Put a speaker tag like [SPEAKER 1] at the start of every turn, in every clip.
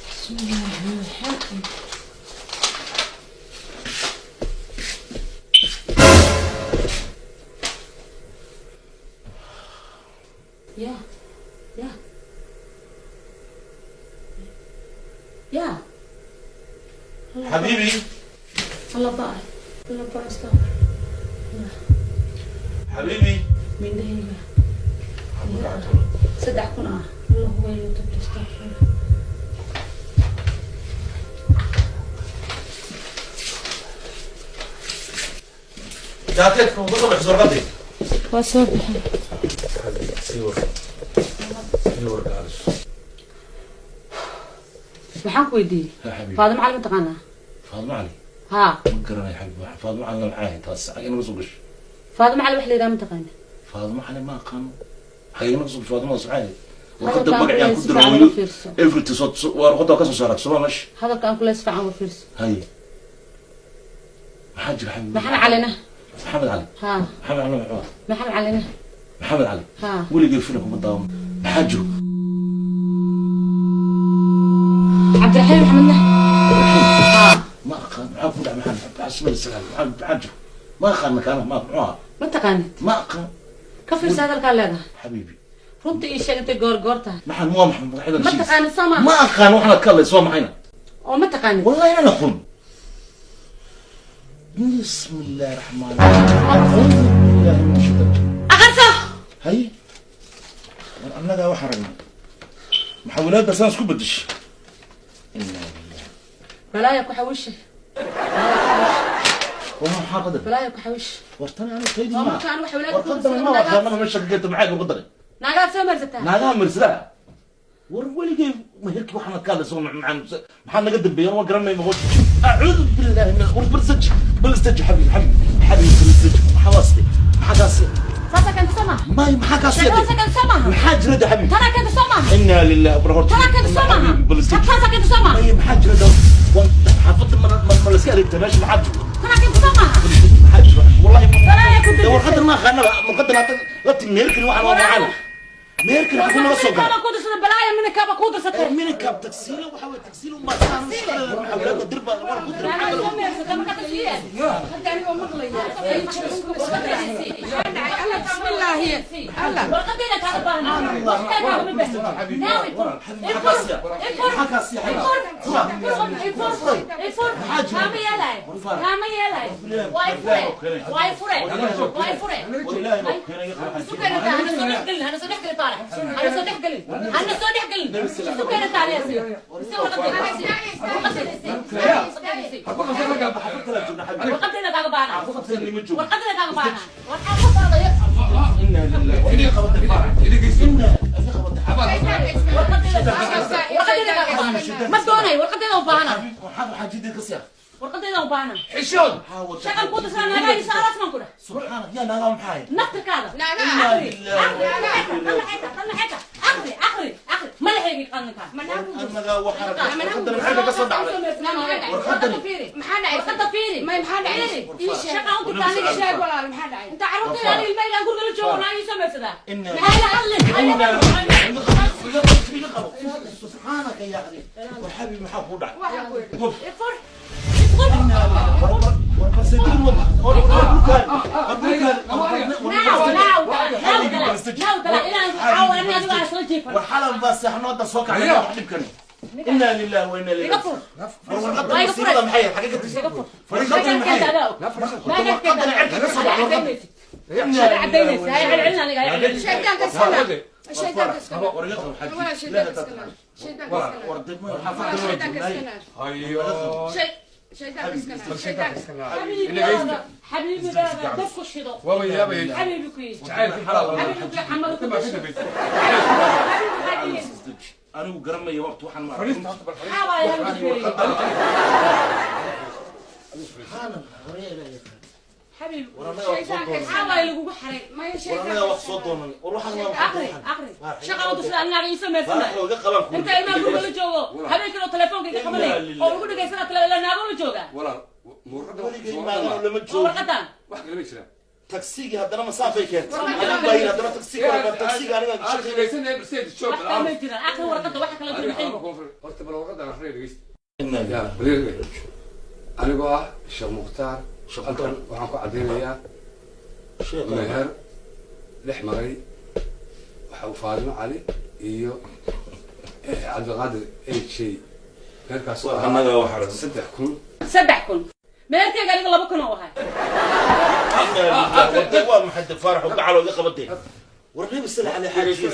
[SPEAKER 1] Bismillahi rahmaani rahiim. Ya ya ya.
[SPEAKER 2] Xabiibi.
[SPEAKER 1] Alla ba alla ba, astaqfir.
[SPEAKER 2] Xabiibi.
[SPEAKER 1] Mindhahayga 3000 ah alla hubayo tabta, astaqfir.
[SPEAKER 2] Jaakeedka uga soo baxso warqadii.
[SPEAKER 1] Waa soo bixin.
[SPEAKER 2] Sii war sii war gaalis.
[SPEAKER 1] Waxaan ku weydiiyey.
[SPEAKER 2] Ha, xabiibi.
[SPEAKER 1] Faadimo Cali ma taqaanaa?
[SPEAKER 2] Faadimo Cali?
[SPEAKER 1] Haa.
[SPEAKER 2] Ma garanayo, xabiibi. Faadimo Cali maxay ahayd taas? Xagee naga soo gashay?
[SPEAKER 1] Faadimo Cali wax la yidhaha ma taqaana?
[SPEAKER 2] Faadimo Cali ma aqaano. Xagee naga soo gashay Faadimo? Maxay ahayd warqadda?
[SPEAKER 1] Hadalka aan
[SPEAKER 2] Magacii aan ku
[SPEAKER 1] ku leeyahay si fiican
[SPEAKER 2] dirooyo
[SPEAKER 1] uga fiirso.
[SPEAKER 2] Everything soo waa warqadda waa ka soo saarat soo meesha.
[SPEAKER 1] Hadalka aan kule si fiican uga fiirso.
[SPEAKER 2] Haye, maxaa jira, xabiibi?
[SPEAKER 1] Maxamed Calina.
[SPEAKER 2] Maxamed Cali?
[SPEAKER 1] Haa.
[SPEAKER 2] Maxamed Cali muxuu ahaa?
[SPEAKER 1] Maxamed Calina.
[SPEAKER 2] Maxamed Cali?
[SPEAKER 1] Haa.
[SPEAKER 2] Weligay filimka ma daawan. Maxaa jiro?
[SPEAKER 1] Cabdiraxiim Maxamedna? Haa.
[SPEAKER 2] Ma aqaan. Maxaa ku dhacay? Maxaa samaysaa? Maxaa jiro? Ma aqaan kaana ma muxuu ahaa.
[SPEAKER 1] Ma taqaanid?
[SPEAKER 2] Ma aqaan.
[SPEAKER 1] Ka fiirsa hadalkaa leedahay.
[SPEAKER 2] Xabiibi.
[SPEAKER 1] Runta ii sheeg intay goor goor tahay.
[SPEAKER 2] Maxaan waa maxamed magacyada?
[SPEAKER 1] Ma taqaanid soo maaha?
[SPEAKER 2] Ma aqaan waxaad ka hadlayso. Waa maxayna?
[SPEAKER 1] Oo ma taqaanid?
[SPEAKER 2] Wallahi inaan aqoon. بسم الله الرحمن الرحيم، أعوذ بالله من الشيطان الرجيم.
[SPEAKER 1] Aqarso.
[SPEAKER 2] Hay, war annagaa waxaan ragnay maxawlaadda saan isku bedeshay. Inna lillahi.
[SPEAKER 1] Balaaya ku xawishe.
[SPEAKER 2] Waa maxaa qadar?
[SPEAKER 1] Balaaya ku xawishe.
[SPEAKER 2] War tan anu taydii
[SPEAKER 1] Oo
[SPEAKER 2] ma
[SPEAKER 1] marka aan wax walaad ku
[SPEAKER 2] warqadan ma aqaanaba meesha ka keenta. Maxay warqadan?
[SPEAKER 1] Naagaad soo marsataa.
[SPEAKER 2] Naagaha marsadaa? War weligay meherkii waxaanad ka hadlayso maxaa naga dambeeya? Ma garanay ma. Acuudu billahi min war. Bal istaji, bal istaji, xabiib, xabiib, xabiib, bal istaji. Maxaa waasite? Maxaa kaasi?
[SPEAKER 1] Saasa keenta soo maaha?
[SPEAKER 2] May, maxaa kaasi?
[SPEAKER 1] Sheekada keenta soo maaha?
[SPEAKER 2] Maxaa jira de, xabiib?
[SPEAKER 1] Tanaa keenta soo maaha?
[SPEAKER 2] Inaa lillahi. Bar horta.
[SPEAKER 1] Tanaa keenta soo maaha?
[SPEAKER 2] Xabiib, bal istaji.
[SPEAKER 1] Taasa keenta soo maaha?
[SPEAKER 2] May, maxaa jira de? Xaafadda ma la iska adeegtaa meesha? Maxaa jiro?
[SPEAKER 1] Tanaa keenta soo maaha?
[SPEAKER 2] Maxaa jiro wallahi?
[SPEAKER 1] Balaaya ku
[SPEAKER 2] de
[SPEAKER 1] dirtay.
[SPEAKER 2] Warqadan ma aqaanaba. Warqadan hadda la timi meherkan waxaan waa macaan meherkan xaguu naga soo galay?
[SPEAKER 1] Ku dirsatay balaaya minikaaba ku dirsatay.
[SPEAKER 2] Minikaab tagsiilo waxa way tagsiilo ma saan maxawlaadda dirba waa ku diray.
[SPEAKER 1] Naagaad soo meersatay marka tagsiile.
[SPEAKER 3] Hadda anigoo maqlaya. Maxaa dhacay? Alla, bismillaahi, alla.
[SPEAKER 1] Warqadayda kaaga baahna. Warqadayda kaaga baahna. Naaw ifur. Ifur. Ifur. Ifur. Ifur. Ifur. Kaama yeelay. Kaama yeelay. Waa ifure. Waa ifure. Waa ifure. Sukana taa hana soo dhex gelin, hana soo dhex gelin Faarax. Hana soo dhex gelin. Hana soo dhex gelin. Sukana taa leesi. Si warqadayda. Warqadayda si. Warqadayda si. Warqadayda kaaga baahna. Warqadayda kaaga baahna. Warqadayda.
[SPEAKER 2] Inaa lillahi
[SPEAKER 1] Warqadayda kaaga baahna. Ma doonayo, warqadayda u baahna.
[SPEAKER 2] Waxaa jidid ka siya.
[SPEAKER 1] Warqadayda u baahna.
[SPEAKER 4] Xishood.
[SPEAKER 1] Shaqan ku dirsan naagaha isa aras man ku dhah.
[SPEAKER 2] Subxaanak yaa naagaa maxaa?
[SPEAKER 1] Naftirkaada.
[SPEAKER 3] Naagaha.
[SPEAKER 1] Aqri, aqri, aqri, aqri, aqri. Ma la xeegi qalinka.
[SPEAKER 2] Annagaa waxaa warqadan maxay ka soo dhacday?
[SPEAKER 3] Maxaa dhacay?
[SPEAKER 1] Warqada fiiri.
[SPEAKER 3] May, maxaa dhacay? Ii sheeg.
[SPEAKER 1] Shaqa u dirtaa aniga.
[SPEAKER 3] Sheeg walaal, maxaa dhacay?
[SPEAKER 1] Inta carruurtayda aniga ilmahayga aan guriga la joogo naag ii soo meersadaa.
[SPEAKER 2] Inna
[SPEAKER 1] Maxaa la hadlin?
[SPEAKER 2] Subxaanaka yaa cadiim. War xabiib, maxaa kuu dhacay?
[SPEAKER 3] Waxaa ku yidhi.
[SPEAKER 1] Ifur. Ifur.
[SPEAKER 2] War balse digin war war dhulkaan war dhulkaan.
[SPEAKER 1] Naaw, naaw, naaw dala. Naaw dala. Inaan caawa aniga adiga aan soo jiifan.
[SPEAKER 2] War xalan baa seexno hadda soo kacay wax dhibkani. Inaa lillahi wa inaa ilayhi
[SPEAKER 1] Iga fur.
[SPEAKER 2] War warqadda masiibada maxay xagee ka tusay?
[SPEAKER 1] Iga fur.
[SPEAKER 2] Warqadan maxay?
[SPEAKER 1] Warqadan
[SPEAKER 2] cirka ka soo dhacday warqadan.
[SPEAKER 1] Cadaynaysa. Hay celcelin aniga, hay celcelin.
[SPEAKER 3] Shaydaanka iska naar. Shaydaanka iska naar.
[SPEAKER 2] War iga qabo xaji.
[SPEAKER 3] Walaal, shaydaanka iska naar. Shaydaanka iska naar.
[SPEAKER 2] War dib ma
[SPEAKER 3] Walaal,
[SPEAKER 2] xaafadda waa
[SPEAKER 3] shaydaanka iska
[SPEAKER 2] joognaay.
[SPEAKER 3] naar.
[SPEAKER 4] Hayo.
[SPEAKER 3] Shaydaanka iska naar.
[SPEAKER 4] Shaydaanka
[SPEAKER 3] Shaydaanka
[SPEAKER 4] iska naar.
[SPEAKER 1] حبيبي بابا دبكو الشيطان.
[SPEAKER 4] Waaba yaabay.
[SPEAKER 1] حبيبي كوي.
[SPEAKER 4] Jacaylkii xalaal.
[SPEAKER 1] حبيبي كوي حمد
[SPEAKER 4] Tan baa ka dambaysay.
[SPEAKER 2] Anigu garanayo waqti waxaan ma
[SPEAKER 4] Fariista horta, bal fariista.
[SPEAKER 1] حبيبي
[SPEAKER 2] War annaga wax soo
[SPEAKER 3] Shaydaanka
[SPEAKER 2] doonan.
[SPEAKER 3] iska naar.
[SPEAKER 1] حباي لغو حري.
[SPEAKER 3] Maya,
[SPEAKER 2] War
[SPEAKER 3] shaydaanka
[SPEAKER 2] annaga wax
[SPEAKER 3] iska
[SPEAKER 2] soo
[SPEAKER 3] naar.
[SPEAKER 2] doonan. War waxaan waa
[SPEAKER 1] اقري اقري شقه ودسنا انا عيسى ما
[SPEAKER 2] Faarax
[SPEAKER 1] سمع
[SPEAKER 2] looga qabaan ku.
[SPEAKER 1] انت ilmaha guriga la joogo habeenkii oo telefoonka iga qabanay oo ugu dhagaysanaa tele ilaa naago la jooga.
[SPEAKER 4] Walaal, muurada
[SPEAKER 2] Weligay maadan lama
[SPEAKER 1] oo
[SPEAKER 2] joogo.
[SPEAKER 1] warqadan
[SPEAKER 4] wax Kale ma jiraan.
[SPEAKER 2] Tagsigii haddana masaafay keentay. Anigu baa yidhi haddana tagsi kale, tagsiga aniga
[SPEAKER 4] Aan dhegeysanay, balse joog.
[SPEAKER 1] Wax kale ma jiraan. Akhri warqadda, waxa kala jira maxay?
[SPEAKER 4] Horta bal warqadda aan akhriyo, dhegeysta. Ya bal anigoo ah Sheekh Mukhtaar,
[SPEAKER 2] Sheekh
[SPEAKER 4] halkan waxaan ku caddaynayaa meher dhex maray waxa uu Faadimo Cali iyo Cabdiqaadir H meherkaas oo ahaa
[SPEAKER 2] Annaga waxaa
[SPEAKER 4] 3000.
[SPEAKER 1] 3000? Meherkayga aniga 2000 oo ahay.
[SPEAKER 2] Waa maxay, Faarax oo gacalo iga qabatay? War Nebi sal calay xaaji.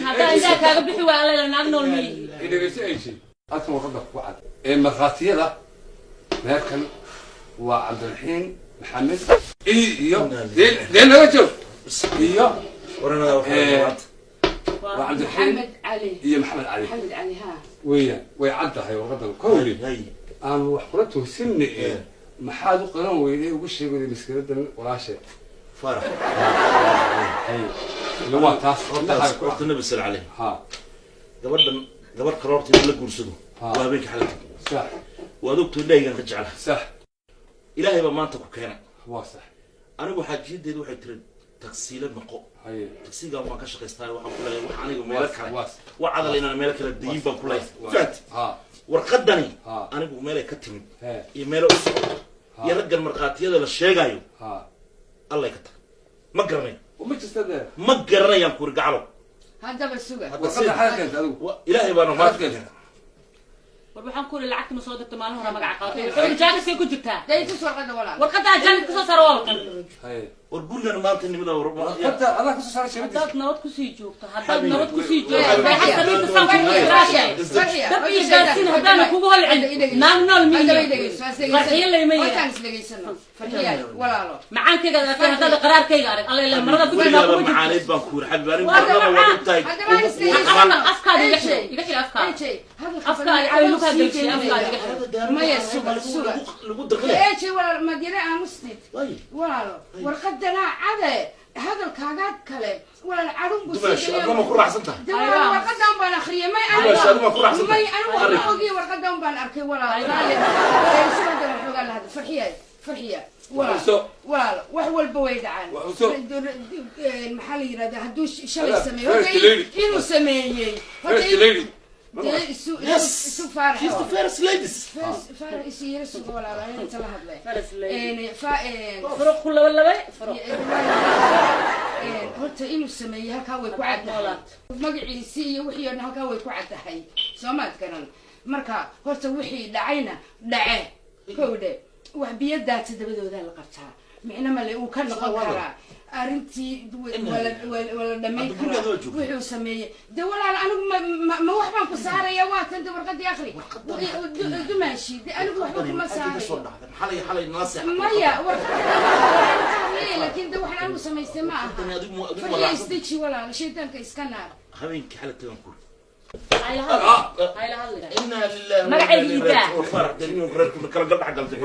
[SPEAKER 1] Haddaan intaa kaaga bixi waa alla naag nool miyihi.
[SPEAKER 4] Dhegeyso H, halkan warqadda ku cad ee markhaatiyada meherkan waa Cabdiraxiim Maxamed iyo dee naga joog iyo
[SPEAKER 2] War annaga waxaa
[SPEAKER 4] waa Cabdiraxiim
[SPEAKER 3] Maxamed Cali.
[SPEAKER 4] iyo Maxamed Cali.
[SPEAKER 3] Maxamed Cali, ha.
[SPEAKER 4] Weeyaan, way cad tahay warqadan kowli.
[SPEAKER 2] Hay.
[SPEAKER 4] Aan wax kula toosinna ee maxaad u qaran weyday, ugu sheegi weyday maskiladan walaashe?
[SPEAKER 2] Faarax.
[SPEAKER 4] Hay, ila waa taas.
[SPEAKER 2] Horta Nebi sal calay.
[SPEAKER 4] Ha.
[SPEAKER 2] Gabadhan gabadh kale horta in la guursado waa habeenka xalay.
[SPEAKER 4] Sax.
[SPEAKER 2] Waad ogtoo Ilaahigan ka jeclaha.
[SPEAKER 4] Sax.
[SPEAKER 2] Ilaahay baa maanta ku keenay.
[SPEAKER 4] Waa sax.
[SPEAKER 2] Anigu xaajiyadeedu waxay tiri tagsiile noqo.
[SPEAKER 4] Haye.
[SPEAKER 2] Tagsigan waan ka shaqaystaa, waxaan ku leeyahay wax aniga meelo kale
[SPEAKER 4] waas
[SPEAKER 2] waa cadal inaan meelo kale dayin baan ku leeyahay. Fahanti?
[SPEAKER 4] Ha.
[SPEAKER 2] Warqadani
[SPEAKER 4] Ha.
[SPEAKER 2] anigu meelay ka timid
[SPEAKER 4] he
[SPEAKER 2] iyo meelo u socoto iyo raggan markhaatiyada la sheegayo
[SPEAKER 4] ha
[SPEAKER 2] allay ka tahay, ma garanayo.
[SPEAKER 4] Ma jirta dee.
[SPEAKER 2] Ma garanayaan kuuri, gacalo.
[SPEAKER 3] Haddaba suga.
[SPEAKER 2] Hadda
[SPEAKER 4] warqadda xaad keentay adigu?
[SPEAKER 2] Ilaahay baana maanta
[SPEAKER 4] Xaad keentay.
[SPEAKER 1] War waxaan ku uri lacagta ma soo dirta? Maalin hore magaca qaatay, jaakaskay ku jirtaa.
[SPEAKER 3] Dee itus warqadda, walaal.
[SPEAKER 1] Warqaddaa jaakad kasoo saara, waa watan.
[SPEAKER 4] Haye.
[SPEAKER 2] War gurigan maanta nimada
[SPEAKER 4] warqadda adaa kasoo saaray sheegadiisa.
[SPEAKER 1] Haddaad nabad kusii joogto, haddaad
[SPEAKER 2] Xabiib.
[SPEAKER 1] nabad kusii joogto,
[SPEAKER 3] Xabiib.
[SPEAKER 1] farxad sariirta saan kugu firaashay, dab iyo gaarsiin haddaana kugu holcin, naag nool miyi. Farxiyo layma yahay.
[SPEAKER 3] Hortaan isdhegaysano, Farxiya, walaalo.
[SPEAKER 1] Macaankayga aragtay, haddaad qaraarkayga arag, alla ila marada ku jirtaa
[SPEAKER 2] weligaaba
[SPEAKER 1] kuma jirto.
[SPEAKER 2] macaanayd baan kuuri, xabiib, anigu
[SPEAKER 1] Waa
[SPEAKER 2] marnaba waad
[SPEAKER 1] macaan.
[SPEAKER 2] ogtahay.
[SPEAKER 3] Haddaba aan isdhegaysano.
[SPEAKER 1] Afkaada iga xir, iga xir afkaada.
[SPEAKER 3] AJ, hadalka
[SPEAKER 1] Afkaaga
[SPEAKER 3] badan
[SPEAKER 1] ay lukaa
[SPEAKER 3] sii
[SPEAKER 1] galshay, afkaaga iga
[SPEAKER 3] jeedinaya.
[SPEAKER 1] xir.
[SPEAKER 3] Maya, suga, suga.
[SPEAKER 2] Lagu daqle.
[SPEAKER 3] AJ, walaal, madyare aamustid. Walaalo, warqadanaa cade, hadalkaagaa kale, walaal, cadhun buu sii
[SPEAKER 2] Dumaash,
[SPEAKER 3] geliyay.
[SPEAKER 2] adna ma ku raacsan tahay?
[SPEAKER 3] Dee walaal, warqadan baan akhriyay, may.
[SPEAKER 2] Dumaash, adna ma ku raacsan
[SPEAKER 3] May,
[SPEAKER 2] tahay?
[SPEAKER 3] anigu
[SPEAKER 2] Arrin.
[SPEAKER 3] waxba ogiye, warqadan baan arkay, walaal. Subadan waxoogaa la hadla. Farxiya, Farxiya, walaal.
[SPEAKER 4] Waxuso.
[SPEAKER 3] Walaal, wax walba way dhacaan.
[SPEAKER 4] Waxuso.
[SPEAKER 3] Maxaa la yidhahdaa, hadduu shalay
[SPEAKER 4] Walaal,
[SPEAKER 3] sameeyo
[SPEAKER 4] first
[SPEAKER 3] horta
[SPEAKER 4] lady.
[SPEAKER 3] inuu sameeyey horta
[SPEAKER 4] First lady.
[SPEAKER 3] Dee isu
[SPEAKER 2] Yes.
[SPEAKER 3] isu Faarax.
[SPEAKER 2] She's the first ladies.
[SPEAKER 3] Faarax, isu yara sugo, walaal, aniga inta la hadlay.
[SPEAKER 1] First lady.
[SPEAKER 3] Een,
[SPEAKER 1] Furuq ku laba laba furuq.
[SPEAKER 3] Horta inuu sameeyey halkaa way ku
[SPEAKER 1] Haddaad
[SPEAKER 3] caddahay.
[SPEAKER 1] noolaato.
[SPEAKER 3] Magaciisii iyo wixii oo dhan halkaa way ku caddahay, soo maad garan? Marka horta wixii dhacayna dhace, kowdhe, wax biyo daata dabadoodaa la qabtaa, micno male uu ka noqon karaa arrintii, waa la dhamayn
[SPEAKER 2] Hadda gurigaada
[SPEAKER 3] karaa.
[SPEAKER 2] waa joogtaa.
[SPEAKER 3] Wuxuu sameeyey de walaal, anigu ma wax baan ku saaraya? Waa tan de, warqadii akri, dumaashi, de anigu waxba kuma
[SPEAKER 2] Maxay ka soo
[SPEAKER 3] saarayo.
[SPEAKER 2] dhacday? Xalay xalay nala seexatay.
[SPEAKER 3] Maya, warqadda, laakiin de waxaan anigu samaystay ma aha.
[SPEAKER 2] Warqadani adigu ma
[SPEAKER 3] Farxiya,
[SPEAKER 2] raacsan.
[SPEAKER 3] isdeji, walaal, shaydaanka iska naar.
[SPEAKER 2] Habeenkii xalay tagan kuuri.
[SPEAKER 1] Hayla hadli, hayla hadli.
[SPEAKER 2] Inna lillahi wa inna
[SPEAKER 1] Magacayga
[SPEAKER 2] ilayhi
[SPEAKER 1] idaa.
[SPEAKER 2] raaji'uun. Faarax, dee inuu reerku kala galdhax galtay.